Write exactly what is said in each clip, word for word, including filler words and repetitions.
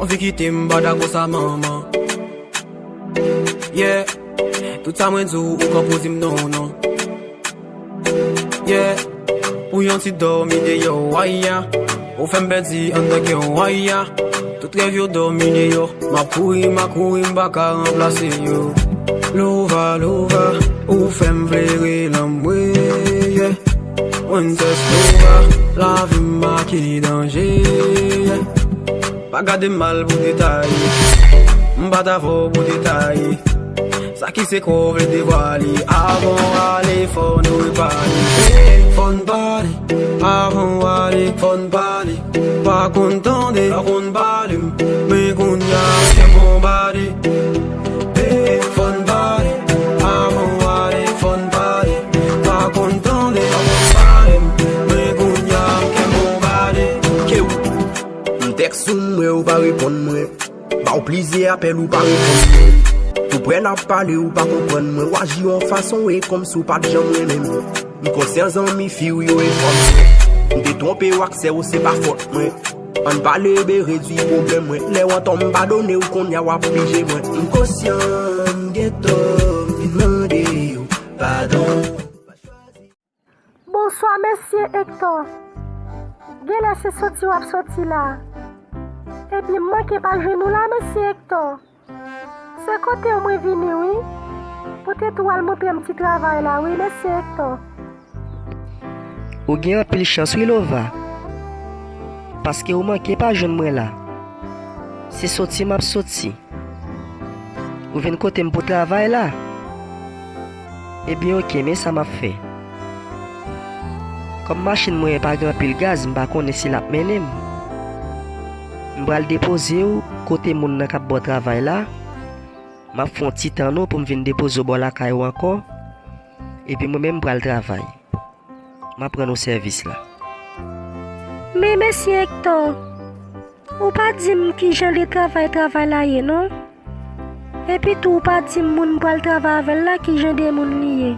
Anvi kite m pa dakò sa manman. Yeah. Tout sa mwen di w, ou konn pou di m non, non. Yeah. Pou yon ti dòmi deyò, waya. Ou fè m pèdi anndan kè w, waya. Tout rèv yo dòmi deyò. M ap kouri, m ap kouri, m pa ka ranplase yo. Lova, Lova, ou fè m vle rele anmwe, yeah. Princess Lova, lavi m make danje, yeah. Pa gade m mal pou detay. M pa t avè w pou detay. Sa ki sekrè w vle devwale. Avan w ale, fò nou repale. Fò n pale. Avan w ale, fò n pale. Pa konn tande, pa konn pale m. Men kounye a, m gen bon body. Fò n pale. Avan w ale, fò n pale. Pa konn tande, pa konn pale m. Men kounye a, m gen bon body. Ke w M tèks ou, m wè ou pa reponn mwen. Ba w plizyè apèl ou pa reponn mwen. Tou prè n ap pale ou pa konprann mwen. W aji yon fason e kòmsi w pa t janm renmen m. M konsyan zanmi fi w yo e fanm mwen. M te twonpe w ak sè w se pa fòt mwen. Ann pale ebe redwi pwoblèm mwen. Lè w an tò m padone w kounye a w ap pije mwen. M konsyan m gen tò m vin mande w padon. Bonswa mesye Hector. Genlè se soti w ap soti la. Ebyen m manke pa jwenn ou la mesye Hector. Se kote w mwen vini wi. Poutèt ou al montre m ti travay la wi mesye Hector. Ou gen anpil chans wi Lova. Paske ou manke pa jwenn mwen la. Se soti m ap soti. Ou vin kote m pou travay la? Ebyen oke, men sa m ap fè. Kòm machin mwen pa gen anpil gaz, m pa konnen si l ap mennen m. M pral depoze w kote moun nan k ap ba w travay la. M ap fè yon ti tann ou pou m vin depoze w bò lakay ou ankò. Epi mwen menm m pral travay. M ap rann ou sèvis la. Men mesye Hector, ou pa di m kijan de travay travay la ye non. Epi tou ou pa di m moun m pral travay avè l la kijan de moun li ye.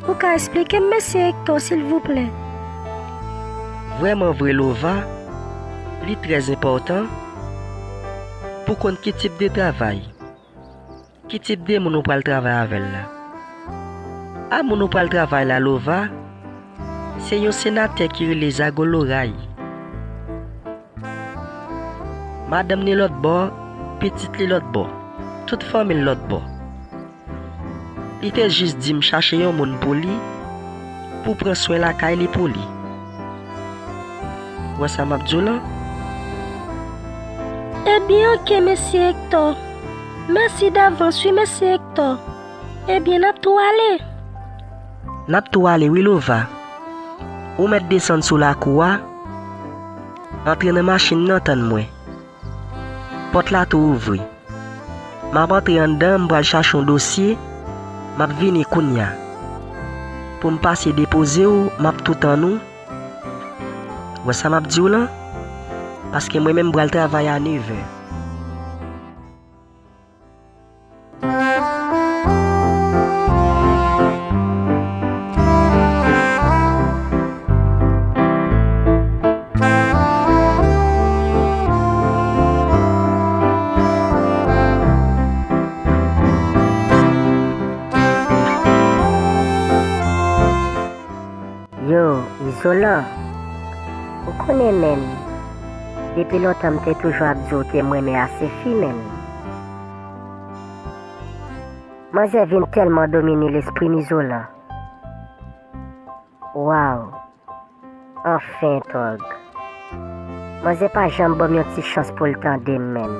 Ou ka esplike m mesye Hector silvouplè? Vrèman vre Lova, li trè enpòtan pou konn ki tip de travay. Ki tip de moun ou pral travay avè l la? A moun ou pral travay la Lova, se yon senatè ki rele Zago Loray. Madanm li lòtbò, pitit li lòtbò, tout fanmi l lòtbò. Li te jis di m chache yon moun pou li, pou pran swen lakay li pou li. Ou wè sa m ap di w lan? Ebyen oke mesye Hector. Mèsi davans wi mesye Hector. Ebyen n ap tou ale. N ap tou ale wi Lova. Ou mèt desann sou lakou a. Antre nan machin nan tann mwen. Pòt la tou ouvri. M ap antre anndan, m pral chache yon dosye, m ap vini kounye a. Pou m pase depoze w, m ap tou tann ou. Wè sa m ap di w lan? Paske mwen menm m pral travay a nevè. Yo, Izolan, ou konnen menm, depi lontan m te toujou ap di w ke m renmen Asefi menm. Manzè vin tèlman domine lespri m Izolan. Waw. Anfen, Tòg. Manzè pa janm ban m yon ti chans pou l tande m menm.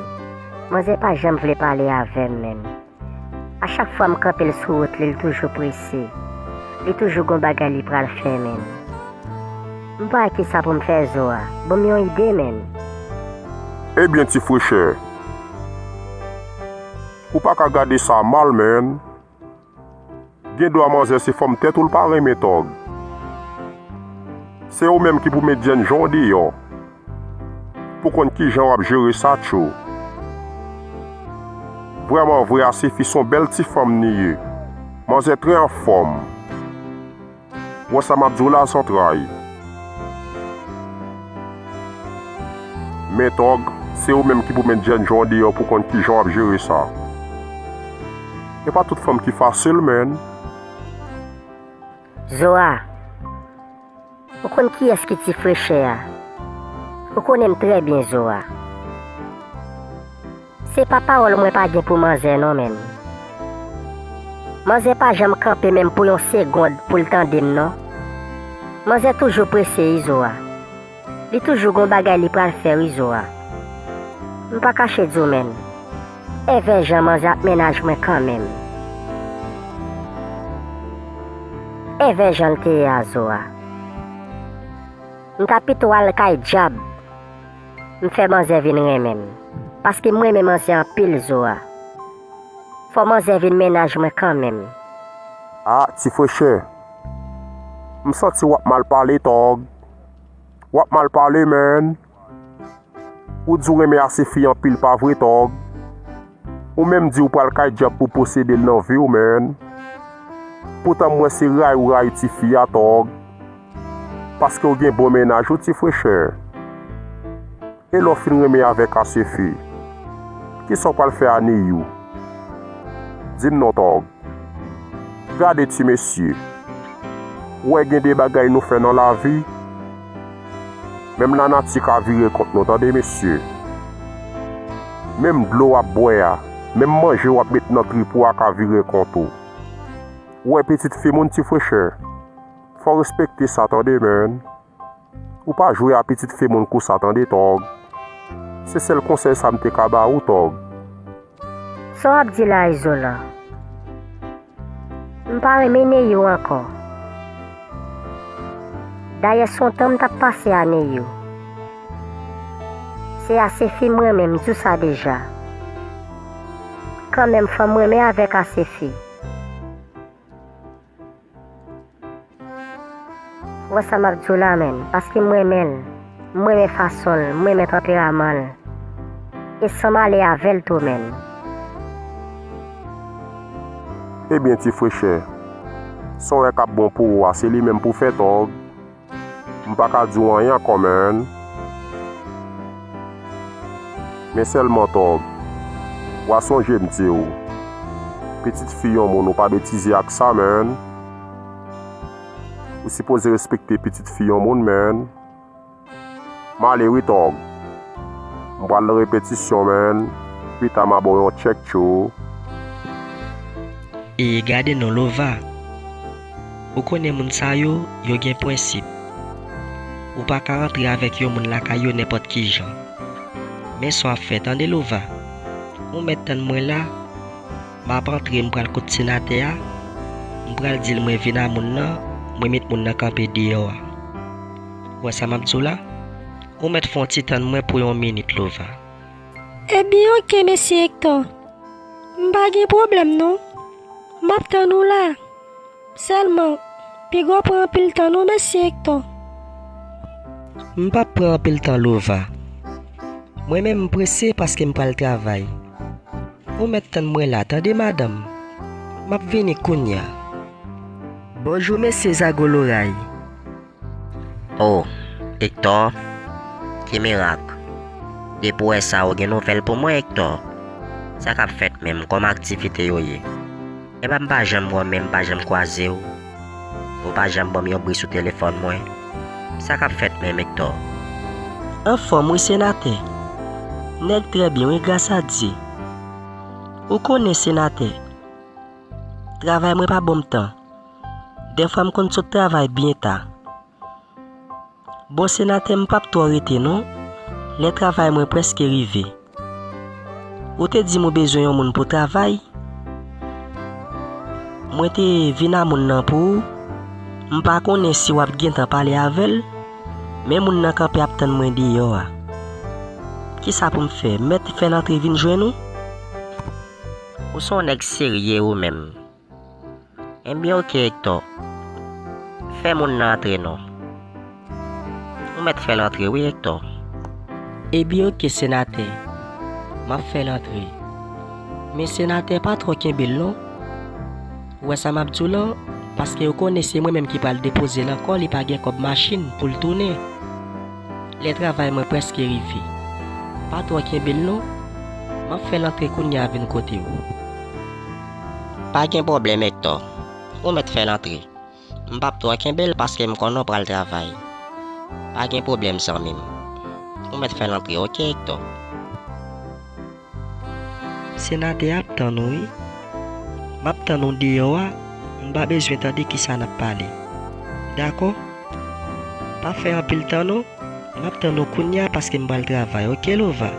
Manzè pa janm vle pale avè m menm. A chak fwa m kanpe l sou wout li, l toujou prese. Li toujou gon bagay li pral fè menm. M pa wè kisa pou m fè Zo a. Ban m yon ide menm. Ebyen ti frechè, ou pa ka gade sa mal menm. Gen dwa manzè se fanm tèt ou l pa renmen Tòg. Se ou menm ki pou met jènjan w deyò. Pou konn kijan w ap jere sa tjou. Vrèman vre Asefi s on bèl ti fanm li ye. Manzè trè anfòm. W wè sa m ap di w la zantray. Men Tòg, Se ou menm ki pou met jènjan w deyò pou konn kijan w ap jere sa. E pa tout fanm ki fasil, man. Zoa, ou konn kiyès ki Ti Frechè a? Ou konnen m trè byen, Zoa. Se pa pawòl mwen pa gen pou manzè non, man. Manzè pa janm kanpe menm pou yon segond pou l tande m non. Manzè toujou prese wi, Zoa. Li toujou gon bagay li pral fè wi, Zoa. M pa kache di w, man. Envè jan manzè ap mennaj mwen kanmenm. Envè jan l te ye a, Zoa. M ta pito al kay dyab. M fè manzè vin renmen m. Paske m renmen manzè anpil, Zoa. Fò manzè vin mennaj mwen kanmenm. Ah, Ti Frechè. M santi w ap mal pale, Tòg. W ap mal pale, man. Ou di w renmen Asefi anpil, pa vre, Tòg? Ou menm di w pral kay dyab pou posede l nan vi w, man. Poutan m wè se rayi w rayi tifi a, Tòg. Paske w gen bon mennaj wi, Ti Frechè. E lè w fin renmen avèk Asefi, kisa w pral fè a Neyou? Di m non, Tòg. Gade ti mesye. Ou wè gen de bagay nou fè nan lavi. Menm lanati ka vire kont nou, tande mesye. Menm dlo w ap bwè a, menm manje w ap met nan trip ou a ka vire kont ou. Ou wè pitit fi moun, Ti Frechè. Fò w respekte sa, tande, man. Ou pa jwe a pitit fi moun konsa, tande, Tòg. Se sèl konsèy sa m te ka ba ou, Tòg. Sa w ap di la, Izolan? M pa renmen Neyou ankò. Dayè, se yon tan m t ap pase a Neyou. Se Asefi m renmen, m di w sa deja. Kanmenm, fò m renmen avèk Asefi. Ou wè sa m ap di w la, man, paske m renmen l. M renmen fason l, m renmen tanperaman l. E san m ale avè l tou, man. Ebyen, Ti Frechè, sa w wè k ap bon pou ou a, se li menm pou w fè, Tòg. M pa ka di w anyen ankò, man. Men sèlman, Tòg, w a sonje m di w, pitit fi yon moun, ou pa betize ak sa, man. Ou sipoze respekte pitit fi yon moun, man. M ale wi, Tòg. M pral nan repetisyon, man. Pita m a ba w yon tchèk tjou. E gade non, Lova. Ou konnen moun sa yo, yo gen prensip. Ou pa ka rantre avèk yon moun lakay yo nenpòt ki jan. Men sa w ap fè, tande, Lova. Ou mèt tann mwen la. M ap antre, m pral kot senatè a. M pral di l mwen vin a moun nan, mwen met moun nan kanpe deyò a. Ou wè sa m ap di w la? Ou mèt fè yon ti tann mwen pou yon minit, Lova. Ebyen, oke, mesye Hector. M pa gen pwoblèm, non. M ap tann ou la. Sèlman, piga w pran anpil tan, non, mesye Hector. M p ap pran anpil tan, Lova. Mwen menm, m prese paske m pral travay. Ou mèt tann mwen la, tande, madanm. M ap vini kounye a. Bonjou, mesye Zago Loray. O, Hector, ki mirak! Depi w wè sa, ou gen nouvèl pou mwen, Hector? Sa k ap fèt menm? Kòman aktivite yo ye? Epa m pa janm wè w, men m pa janm kwaze w. Ou pa janm ban m yon bri sou telefòn mwen. Sa k ap fèt menm, Hector? Anfòm wi, senatè. Nèg trè byen wi, gras a Dye. Ou konnen, senatè, travay mwen pa ban m tan. Dèfwa m konn sot travay byen ta. Bon, senatè, m p ap twò rete non, lè travay mwen prèske rive. Ou te di m ou bezwen yon moun pou travay. Mwen te vin a moun nan pou ou. M pa konnen si w ap gentan pale avè l, men moun nan kanpe ap tann mwen deyò a. Kisa pou m fè? M mèt fè l antre vin jwenn ou? Ou se yon nèg serye ou menm. Ebyen, oke, Hector. Fè moun nan antre non. Ou mèt fè l antre wi, Hector. Ebyen, oke, senatè. M ap fè l antre. Men senatè, pa twò kenbe l non. Ou wè sa m ap di w lan, paske ou konnen se mwen menm ki pral depoze l ankò, li pa gen kòb machin pou l tounen. Lè travay mwen prèske rive. Pa twò kenbe l non. M ap fè l antre kounye a vin kote w. Pa gen pwoblèm, Hector. Ou mèt fè l antre. M p ap twò kenbe l paske m konnen w pral travay. Pa gen pwoblèm, zanmi m. Ou mèt fè l antre, oke, Hector? Senatè a ap tann ou, wi. M ap tann ou deyò a, m pa bezwen tande kisa n ap pale. Dakò? Pa fè anpil tan non. M ap tann ou kounye a paske m pral travay, oke, Lova?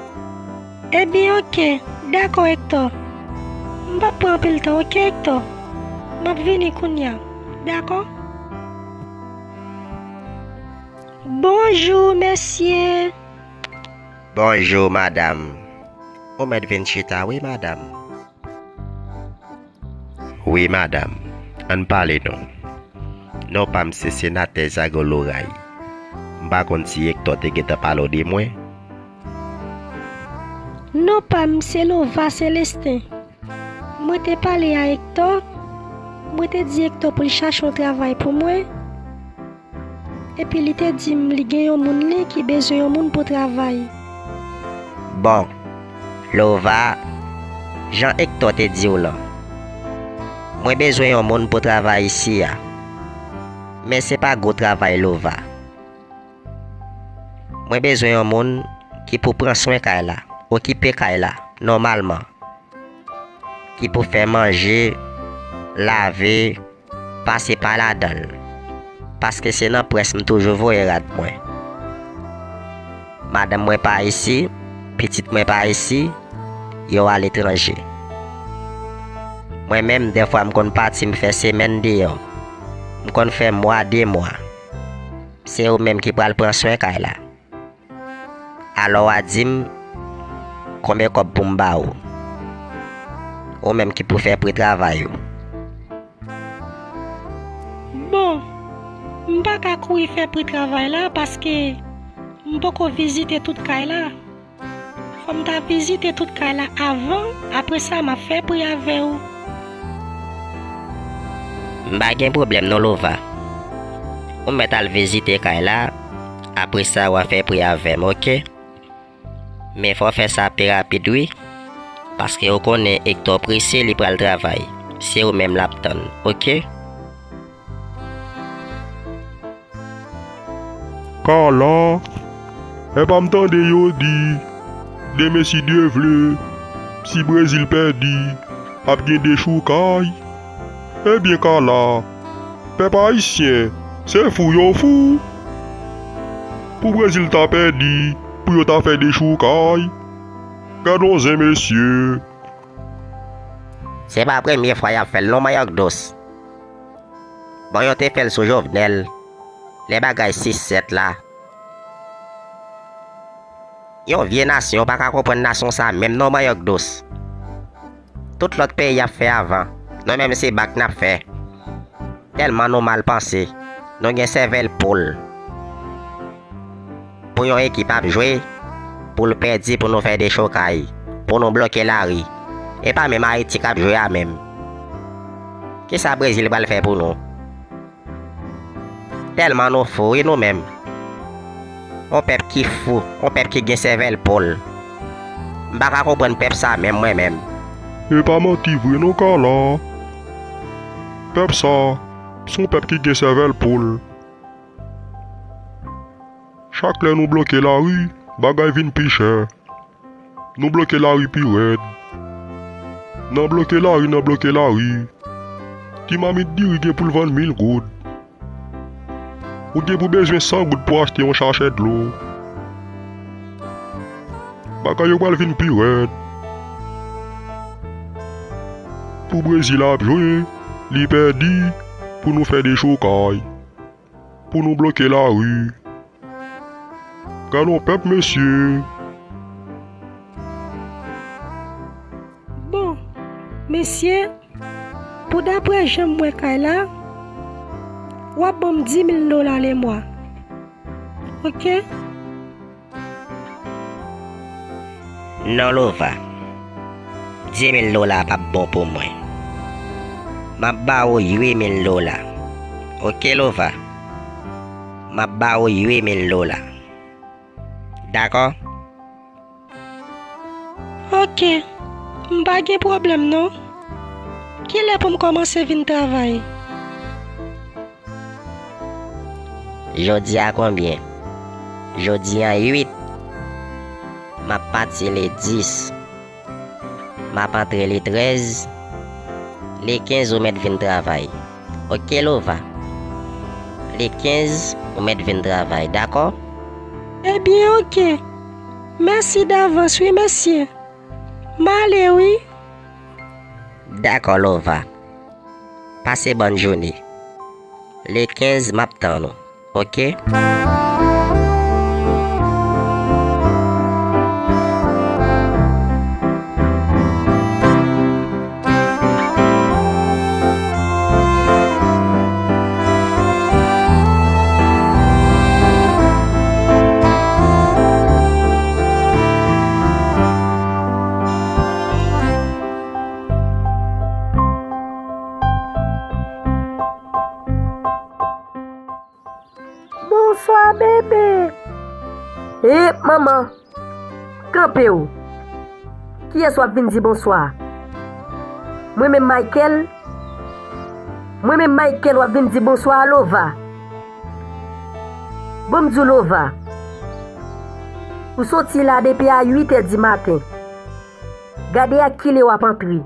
Ebyen, oke. Dakò, Hector. M p ap pran anpil tan, oke, Hector? M ap vini kounye a. Dakò? Bonjou, mesye. Bonjou, madanm. Ou mèt vin chita, wi, madanm. Wi, madanm. Ann pale non. Non pa m se senatè Zago Loray. M pa konn si Hector te gentan pale w de mwen. Non pa m se Lova Celestin. Mwen te pale a Hector. Mwen te di Hector pou l chache yon travay pou mwen. Epi li te di m li gen yon moun li ki bezwen yon moun pou travay. Bon, Lova, jan Hector te di w lan, mwen bezwen yon moun pou travay isi a. Men se pa gwo travay, Lova. Mwen bezwen yon moun ki pou pran swen kay la, okipe kay la, nòmalman. Ki pou fè manje, lave, pase pa ladan l. Paske se nan près m toujou voye rad mwen. Madanm mwen pa isi, pitit mwen pa isi, yo aletranje. Mwen menm, dèfwa m konn pati, m fè semèn deyò. M konn fè mwa, de mwa. Se ou menm ki pral pran swen kay la. Alò w a di m konbyen kòb pou m ba ou. Ou menm ki pou fè pri travay ou. Bon, m pa ka kouri fè pri travay la paske m poko vizite tout kay la. Fò m ta vizite tout kay la avan, apre sa m ap fè pri avè w. M pa gen pwoblèm non, Lova. Ou mèt al vizite kay la, apre sa w a fè pri avè m, oke? Men fò w fè sa pi rapid wi, paske ou konnen Hector prese, li pral travay. Se ou menm l ap tann, oke? Carla, epa m tande yo di, demen si Dye vle, si Brezil pèdi, ap gen dechoukay? Ebyen Carla, pèp ayisyen, se fou yo fou. Pou Brezil ta pèdi, pou yo ta fè dechoukay. Gad on zen, mesye. Se pa premye fwa y ap fè l non, Mayòk Dous. Bon, yo te fè l sou Jovenel, lè bagay sis sèt la. Yon vye nasyon, ou pa ka konprann nasyon sa menm non, Mayòk Dous. Tout lòt peyi ap fè avan, nou menm se bak n ap fè. Tèlman nou mal panse, nou gen sèvèl poul. Pou yon ekip ap jwe, pou l pèdi, pou nou fè dechokay, pou nou bloke lari. E pa menm Ayiti k ap jwe a menm. Kisa Brezil pral fè pou nou? Tèlman nou fou wi nou menm. On pèp ki fou, on pèp ki gen sèvèl poul. M pa ka konprann pèp sa menm mwen menm. E pa manti vre non, Carla. Pèp sa, se on pèp ki gen sèvèl poul. Chak lè nou bloke lari, bagay vin pi chè. Nou bloke lari pi rèd. Nan bloke lari, nan bloke lari. Ti mamit diri gen pou l vann mil goud. Ou gen pou bezwen san goud pou achte yon sachè dlo. Bagay yo pral vin pi rèd. Pou Brezil ap jwe, li pèdi, pou nou fè dechokay. Pou nou bloke lari. Gad on pèp, mesye. Bon, mesye, pou daprè jan m wè kay la, w ap ban m di mil dola lemwa. Oke? Non, Lova. Di mil dola p ap bon pou mwen. M ap ba ou uit mil dola. Oke, Lova? M ap ba ou uit mil dola. Dakò? Oke, m pa gen pwoblèm non. Kilè pou m kòmanse vin travay? Jodi a konbyen? Jodi a uit. M ap pati le dis. M ap antre le trèz. Le kenz ou mèt vin travay. Oke, Lova? Le kenz ou mèt vin travay, dakò? Ebyen, oke. Mèsi davans, wi, mesye. M ale, wi. Dakò, Lova. Pase bòn jounen. Le kenz, m ap tann ou. Oke? Bonswa, bebe. E, manman, kanpe w. Kiyès w ap vin di bonswa? Mwen menm, Michael? Mwen menm, Michael, w ap vin di bonswa a Lova? Bon, m di w, Lova, ou soti la depi a uit è di maten. Gade ak kilè w ap antre.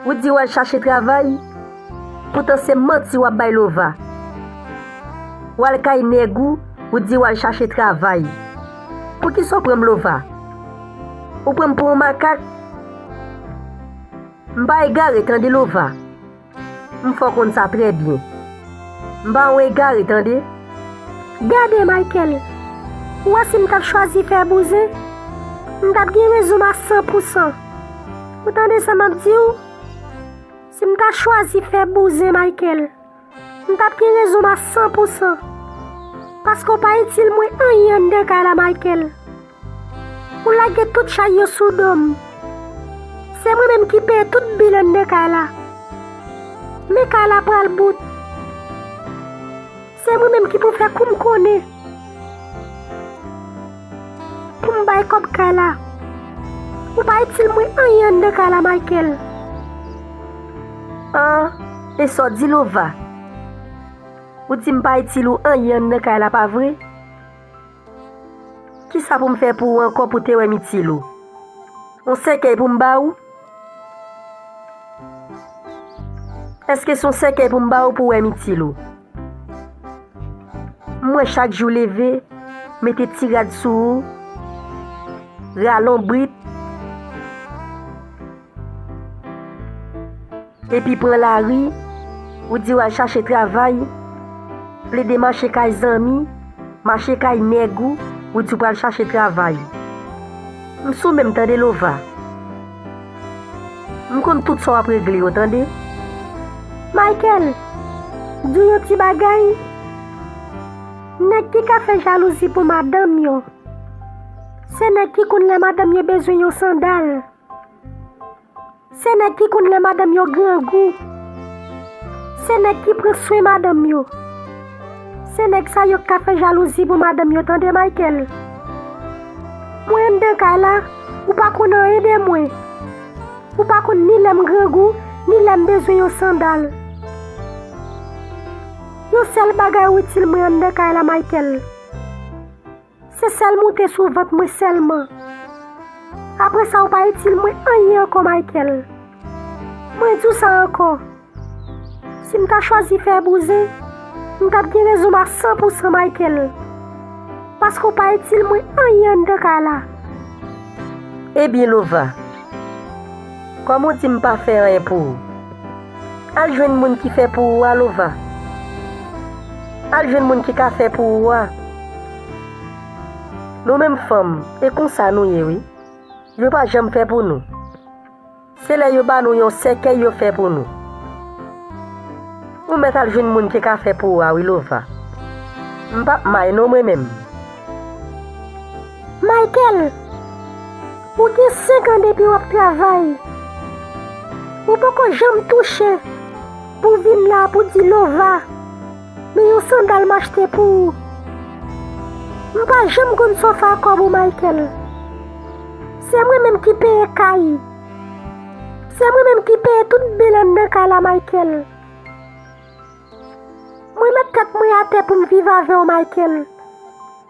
Ou di w al chache travay, poutan se manti w ap bay Lova. W al kay nèg ou, ou di w al chache travay. Poukisa w pran m, Lova? Ou pran m pou yon makak? M pa egare, tande, Lova. M fè w konn sa trè byen. M pa yon egare, tande. Gade, Michael, ou wè si m t ap chwazi fè bouzen, m t ap gen rezon m a san pou san. Ou tande sa m ap di w? Si m ta chwazi fè bouzen, Michael, m t ap gen rezon m a san pou san. Paske w pa itil mwen anyen anndan kay la, Michael. Ou lage tout chay yo sou do m. Se mwen menm ki peye tout bil anndan kay la. Men kay la pral bout. Se mwen menm ki pou fè kou m konnen pou m bay kòb kay la. Ou pa itil mwen anyen anndan kay la, Michael. An, e sa w di, Lova? Ou di m pa itil ou anyen anndan kay la, pa vre? Kisa pou m fè pou ou ankò pou te wè m itil ou? Yon sèkèy pou m ba ou? Èske se yon sèkèy pou m ba ou pou w wè m itil ou? M wè chak jou leve, mete ti rad sou ou, ralonbrit, epi pran lari, ou di w al chache travay, plede mache kay zanmi, mache kay nèg ou, ou di w pral chache travay. M sou men m, tande, Lova. M konn tout sa w ap regle yo, tande. Michael, di w yon ti bagay. Nèg ki ka fè jalouzi pou madanm yo, se nèg ki konn lè madanm yo bezwen yon sandal. Se nèg ki konn lè madanm yo grangou. Se nèg ki pran swen madanm yo. Se nèg sa yo k ka fè jalouzi pou madanm yo, tande, Michael. Mwen anndan kay la, ou pa konn anyen de mwen. Ou pa konn ni lè m grangou, ni lè m bezwen yon sandal. Yon sèl bagay ou itil mwen anndan kay la, Michael. Se sèl moute sou vant mwen sèlman. Apre sa, ou pa itil mwen anyen ankò, Michael. Mwen di w sa ankò. Si m ta chwazi fè bouzen, m t ap gen rezon m a san pou san, Michael. Paske w pa itil mwen anyen anndan kay la. Ebyen, Lova, kòm ou di m pa fè anyen pou ou, al jwenn moun ki fè pou ou a, Lova. Al jwenn moun ki ka fè pou ou a. Nou menm fanm, e konsa nou ye, wi. Yo pa janm fè pou nou. Se lè yo ba nou yon sèkèy yo fè pou nou. Ou mèt al jwenn moun ki ka fè pou ou a, wi, Lova. M p ap may non, mwen menm. Michael, ou gen senk an depi w ap travay. Ou poko janm touche pou vin la pou di, Lova, men yon sandal m achte pou ou. M pa janm konn sa w fè ak kòb ou, Michael. Se mwen menm ki peye kay. Se mwen menm ki peye tout bil anndan kay la, Michael. Mwen met tèt mwen atè pou m viv avè w, Michael.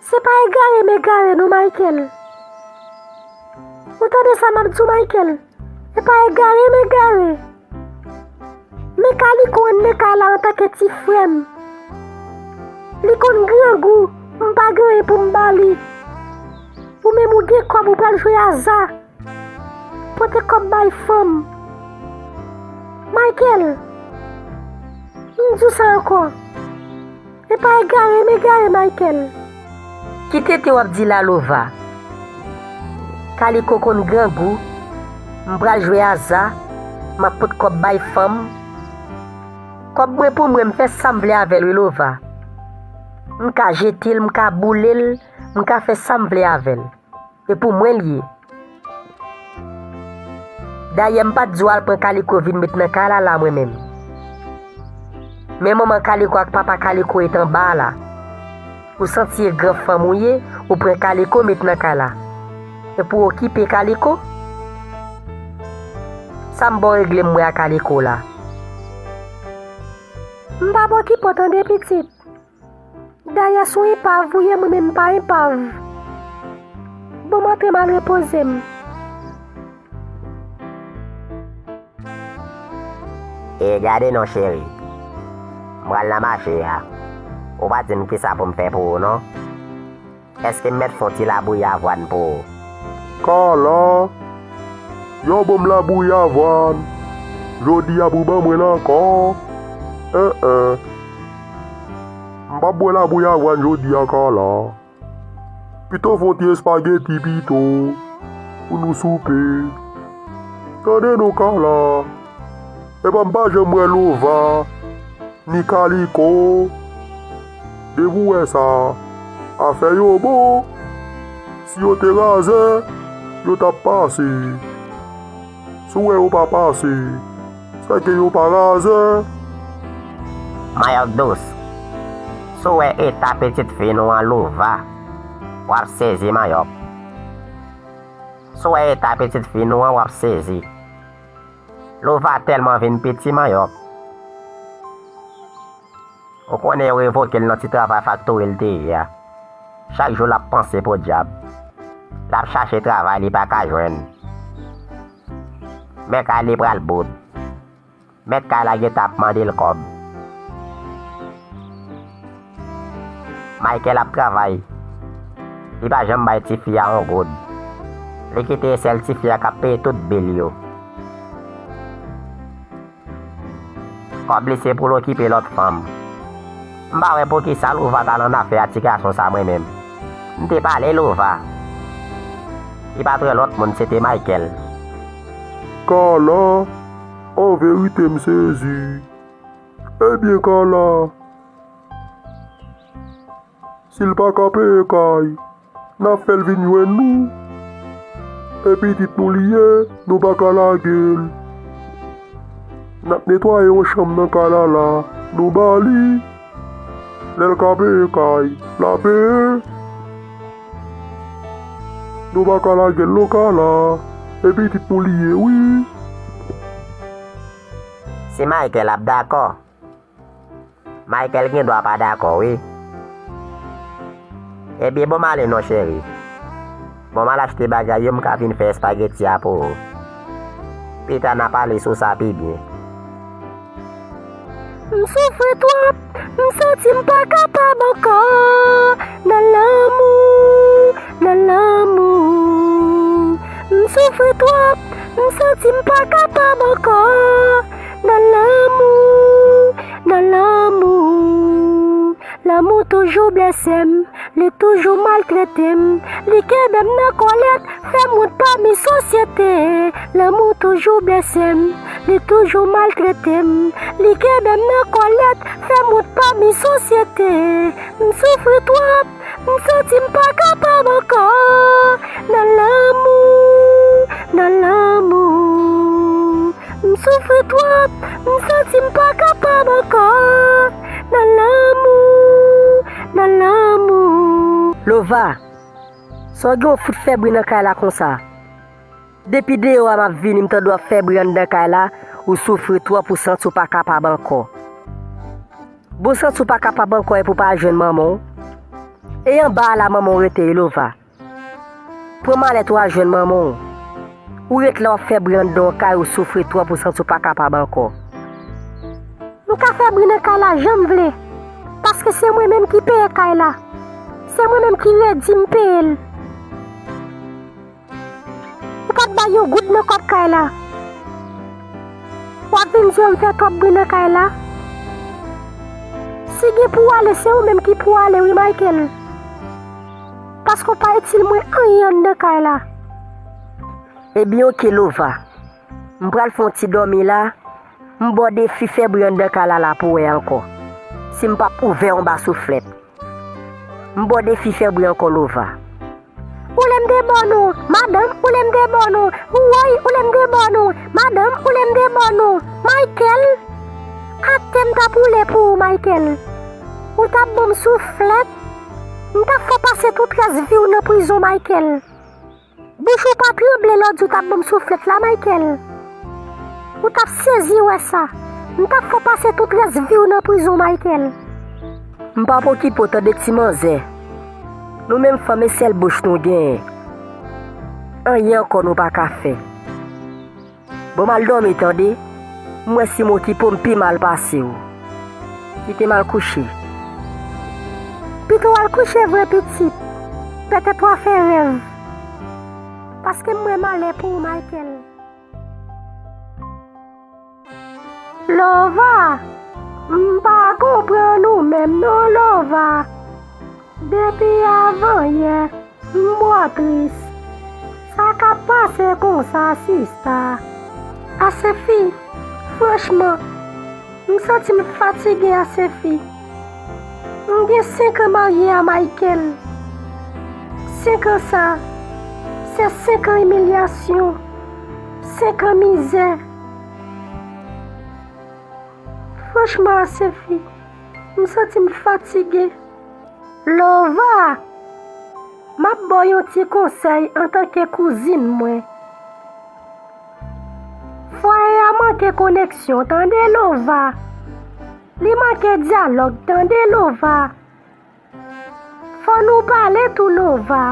Se pa egare m egare non, Michael. Ou tande sa m ap di w, Michael? E pa egare m egare. Men Kaliko anndan kay la antanke ti frè m. Li konn grangou, m pa gen anyen pou m ba li. Ou menm ou gen kòb, ou pral jwe aza. Pote kòb bay fanm. Michael, m di w sa ankò. E pa egare m egare, Michael. Ki tenten w ap di la, Lova? Kaliko konn grangou, m pral jwe aza, m ap pot kòb bay fanm. Kòb mwen pou mwen, m fè sa m vle avè l wi, Lova. M ka jete l, m ka boule l, m ka fè sa m vle avè l. E pou mwen l ye. Dayè, m pa t di w al pran Kaliko vin met nan kay la, la mwen menm. Men manman Kaliko ak papa Kaliko ret anba a la. Ou santi e gran fanm ou ye, ou pran Kaliko met nan kay la. E pou w okipe Kaliko? Sa m ba w regle m mwen a Kaliko la. M p ap okipe w tande, pitit. Dayè, se yon epav ou ye, mwen menm m pa epav. Bon, m antre m al repoze m. E gade non, cheri. M pral nan mache a. Ou pa di m kisa pou m fè pou ou non. Èske m mèt fè yon ti labouyi avwàn pou ou? Kala, yo ban m labouyi avwàn. Jodi a pou ban mwen l ankò. En en. M p ap bwè labouyi avwàn jodi a, Kala. Pito fè yon ti espageti pito pou nou soupe. Tande non, Kala. Epa m pa janm wè Lova, ni Kaliko. Depi w wè sa, afè yo bon. Si yo te razè, yo t ap pase. Si w wè yo pa pase, sèke yo pa razè. Mayòk dous. Si w wè eta pitit fi nou an Lova, w ap sezi, Mayòk. Si w wè eta pitit fi nou an, w ap sezi. Lova tèlman vin piti, Mayòk. Ou konnen yo revoke l nan ti travay faktori l te ye a. Chak jou l ap panse podyab. L ap chache travay li pa ka jwenn. Men kay li pral bout. Mèt kay la gentan ap mande l kòb. Michael ap travay. Li pa janm bay tifi a yon goud. Li kite e sèl tifi a k ap peye tout bil yo. Kòb li se pou l okipe lòt fanm. M pa wè poukisa Lova t al nan afè a ti gason sa mwen menm. M te pale Lova. Li pa t wè lòt moun, se te Michael. Kala, an verite m sezi. Ebyen Kala, si l pa ka peye kay, n ap fè l vin jwenn nou. E pitit nou li ye, nou pa ka lage l. N ap netwaye yon chanm nan kay la la, nou ba li. Lè l ka peye kay, l a peye. Nou pa ka lage l non Kala. E pitit nou li ye wi. Si Michael ap dakò. Michael gen dwa pa dakò wi. Ebyen bon m ale non cheri. Bon m al achte bagay yo m ka vin fè espageti a pou ou. Pita n a pale sou sa pi byen. M soufri twòp, m santi m pa kapab ankò. Nan lanmou, nan lanmou. M soufri twòp, m santi m pa kapab ankò. Nan lanmou, nan lanmou. Lanmou toujou blese m, li toujou maltrete m. Li kenbe m nan kòlèt, fè m wont pami sosyete. Lanmou toujou blese m, li toujou maltrete m. Li kenbe m nan kòlèt, fè m wont pami sosyete. M soufri twòp, m santi m pa kapab ankò. Nan lanmou, nan lanmou. M soufri twòp, m santi m pa kapab ankò. Nan lanmou, nan lanmou. Lova, sa w gen w fout fè bri nan kay la konsa? Depi deyò a m ap vini, m tande w ap fè bri anndan kay la, ou soufri twòp, ou santi w pa kapab ankò. Bon, santi w pa kapab ankò epi w pa jwenn manman w. E anba a la manman w rete wi, Lova. Pran malèt ou al jwenn manman w. Ou ret la w ap fè bri anndan w kay, ou soufri twòp, ou santi w pa kapab ankò. M ka fè bri nan kay la jan m vle, paske se mwen menm ki peye kay la. Se mwen menm ki redi m peye l. Ou pa t bay yon goud nan kòb kay la. W ap vin di w m fè twòp bri nan kay la. Si gen pou w ale, se ou menm ki pou w ale wi, Michael. Paske w pa itil mwen anyen anndan kay la. Ebyen, oke, Lova. M pral fè yon ti dòmi la. M ba w defi fè bri anndan kay la la pou w wè ankò si m p ap ouvè yon ba souflèt. M ba w defi fè bri ankò, Lova. Ou lè m debòn ou, madanm, ou lè m debòn ou. Woy, ou lè m debòn ou, madanm, ou lè m debòn ou. Michael, atè m t ap woule pou ou, Michael. Ou t ap ban m souflèt. M t ap fè w pase tout rès vi w nan prizon, Michael. Bouch ou pa tranble lè w di w t ap ban m souflèt la, Michael. Ou t ap sezi wè sa. M t ap fè w pase tout rès vi w nan prizon, Michael. M p ap okipe w tande, ti manzè. Nou menm fanm e sèl bouch nou genyen. Anyen ankò nou pa ka fè. Bon, m al dòmi tande. M wè si m okipe w, m pi mal pase w. Kite m al kouche. Pito w al kouche vre, pitit. Petèt w a fè rèv. Paske m wè malè pou ou, Michael. Lova, m pa konprann ou menm non, Lova. Depi avanyè, m bò tris. Sa k ap pase konsa, sista? Asefi, franchman, m santi m fatige, Asefi. M gen senk an marye a Michael. Senk an sa, se senk an imilyasyon, senk an mizè. Franchman, Asefi, m santi m fatige. Lova, m ap ba w yon ti konsèy antanke kouzin mwen. Fwaye a manke koneksyon, tande, Lova. Li manke dyalòg, tande, Lova. Fò nou pale tou, Lova.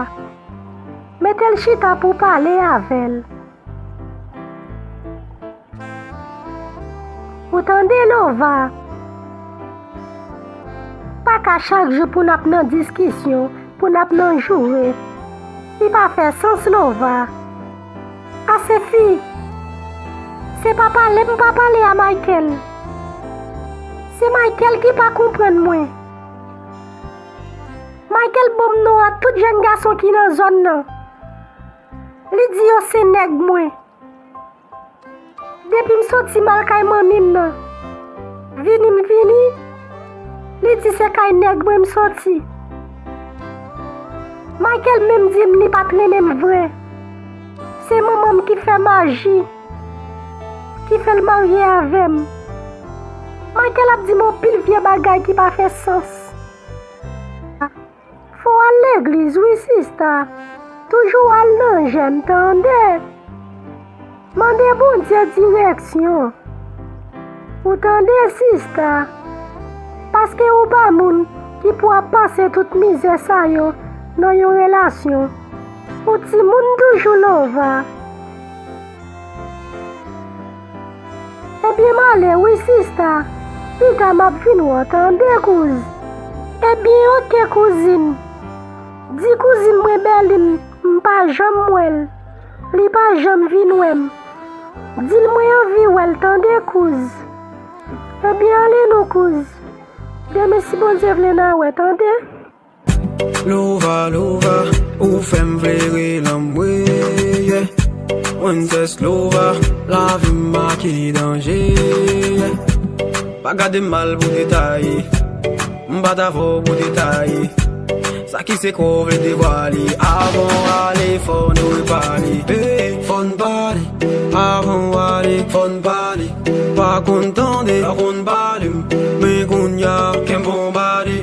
Mete l chita pou w pale avè l. Ou tande, Lova? Pa ka chak jou pou n ap nan diskisyon, pou n ap nan joure. Li pa fè sans, Lova. Asefi, se pa pale m pa pale a Michael. Se Michael ki pa konprann mwen. Michael ban m non a tout jèn gason ki nan zòn nan. Li di yo se nèg mwen. Depi m soti m al kay manmi m nan, vini m vini, li di se kay nèg mwen m soti. Michael menm di m li pa t renmen m vre. Se manman m ki fè maji, ki fè l marye avè m. Michael ap di m anpil vye bagay ki pa fè sans. Fò w al legliz wi, sista. Toujou al nan jèn, tande. Mande Bondye direksyon. Ou tande, sista? Paske ou pa moun ki pou ap pase tout mizè sa yo nan yon relasyon. Ou timoun toujou, Lova. Ebyen, m ale wi, sista. Pita m ap vin wè w, tande, kouz. Ebyen, oke, kouzin. Di kouzin mwen Bèlin, m pa janm wè l. Li pa janm vin wè m. Di l mwen anvi wè l, tande, kouz. Ebyen, ale non, kouz. Demen, si Bondye vle, n a wè, tande. Lova, Lova, ou fè m vle rele anmwe, yeah. Princess Lova, lavi m make danje, yeah. Pa gade m mal pou detay, m pa t avè w pou detay. Sa ki sekrè w vle devwale, avan w ale, fò nou repale. Hey, fò n pale, avan w ale, fò n pale. Pa konn tande, pa konn pale m, men kounye a, kè m bonbade.